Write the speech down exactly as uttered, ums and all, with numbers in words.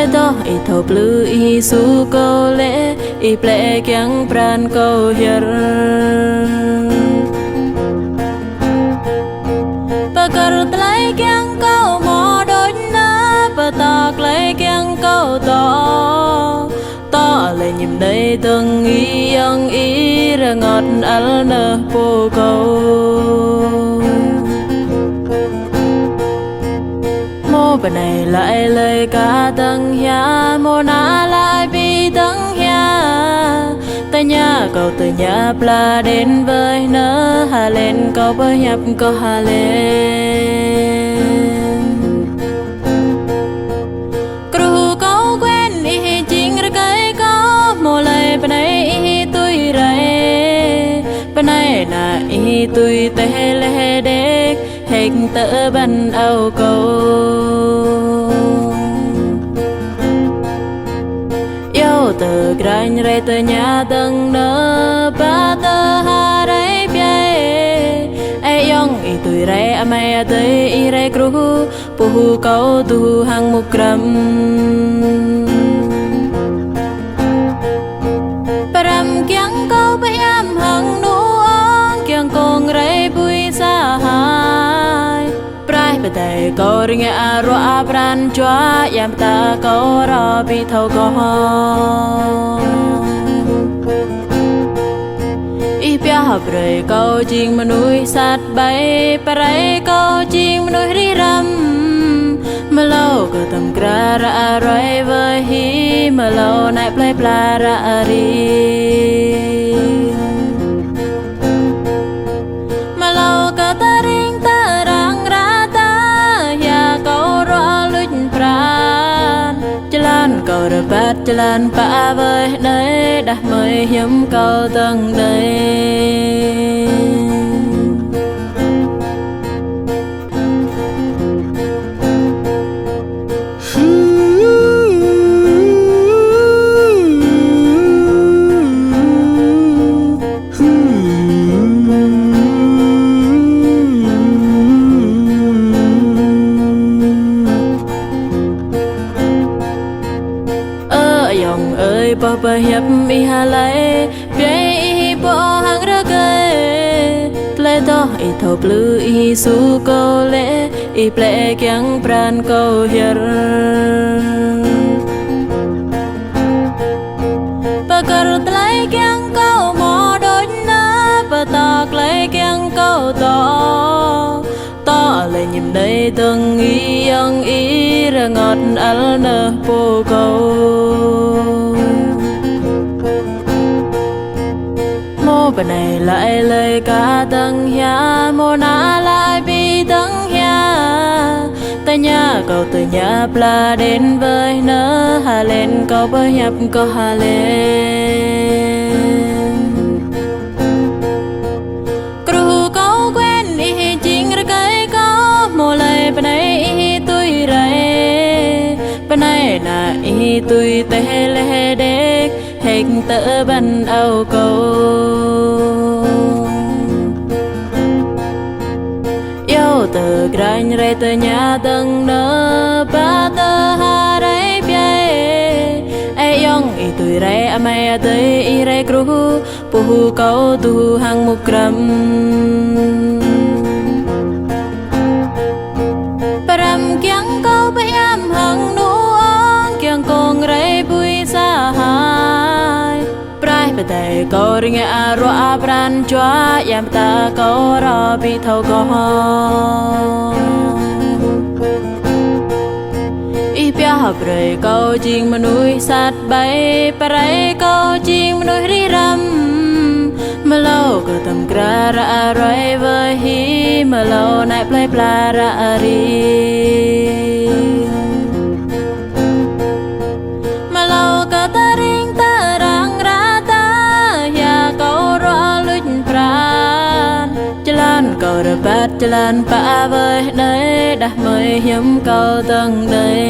Tơdah ih thâo plư ih su kâo lĕ, ih plĕ kiăng pran kâo hiăr. Pơkơ̆r tơlơi kiăng kâo hmâo đôč nă, pơtô tơlơi kiăng kâo dŏ. Dŏ lĕ ñim đơi dơ̆ng ayŏng ih rơngot ăl nơh pô kâo. Hmâo bơnai laĭ lơi kơ dơ̆ng hiam, hmâo nă laĭ ƀing dơ̆ng hiam. Tơña kâo tơña pla đen ƀơi nơh, hơlen kâo pơhiăp kâo hơlen. Kru kâo kuen ih jing rơkơi kâo, hmâo lơi bơnai ih tui rai. Bơnai nă ih tui teh leh đek, hek tơ ƀăn ao kâo. Iâu tơ grañ rai tơña dơ̆ng nơh, ba tơ ha rai biă. Ayŏng ih tui rai amai adơi ih rai kru, pô kâo dŏ hăng mŭk krăm. Pơrăm kiăng kâo pơhiam hăng nu ong, kiăng kông rai ƀui sa hai. Prai pơdai kâo rơngiă ruă pran jua, yam ta kâo rơbit thâo kâo. Ih pioh brơi kâo jing mơnuih sat ƀai, prai kâo jing mơnuih rĭh răm. Mlâo kơ tơm kra ră ruai wơh hĭ, mlâo nai plơi pla ră rĭh. Mlâo kơ tơring tơrang ră ta, hia kâo ruă luč pran. Jơlan kâo rơbat jơlan pă wơh anai, đah mơi hiư̆m kâo dơ̆ng anai. Ơ ayŏng ơi, boh pơhiăp ih hlơi, biă ih pô hăng rơkơi. Tơlơi tŏh ih thâo plư ih su kâo lĕ, ih plĕ kiăng pran kâo hiăr. Pơkơ̆r tơlơi kiăng kâo hmâo đôč nă, pơtô tơlơi kiăng kâo dŏ. Dŏ lĕ ñim đơi dơ̆ng ayŏng ih rơngot ăl nơh pô kâo. Hmâo bơnai laĭ lơi kơ dơ̆ng hiam, hmâo nă laĭ ƀing dơ̆ng hiam. Tơña kâo tơña pla đen wơh nơh, hơlen kâo pơhiăp kâo hơlen. Kru kâo kuen ih jing rơkơi kâo, hmâo lơi bơnai ih tui rai. Bơnai nă ih tui teh leh đek, hek tơ ƀăn ao kâo. Iâu tơ grañ rai tơña dơ̆ng nơh, ba tơ ha rai biă. Ayŏng ih tui rai amai adơi ih rai kru, pô kâo dŏ hăng mŭk krăm. Pơrăm kiăng kâo pơhiam hăng nu ong, kiăng kông rai ƀui sa hai. Prai pơdai kâo rơngiă ruă pran jua, yam ta kâo rơbit thâo kâo. Ih pioh brơi kâo jing mơnuih sat ƀai, prai kâo jing mơnuih rĭh răm. Mlâo kơ tơm kra ră ruai wơh hĭ, mlâo nai plơi pla ră rĭh. Mlâo kơ tơring tơrang ră ta, hia kâo ruă luč pran. Jơlan kâo rơbat jơlan pă wơh anai, đah mơi hiư̆m kâo dơ̆ng anai.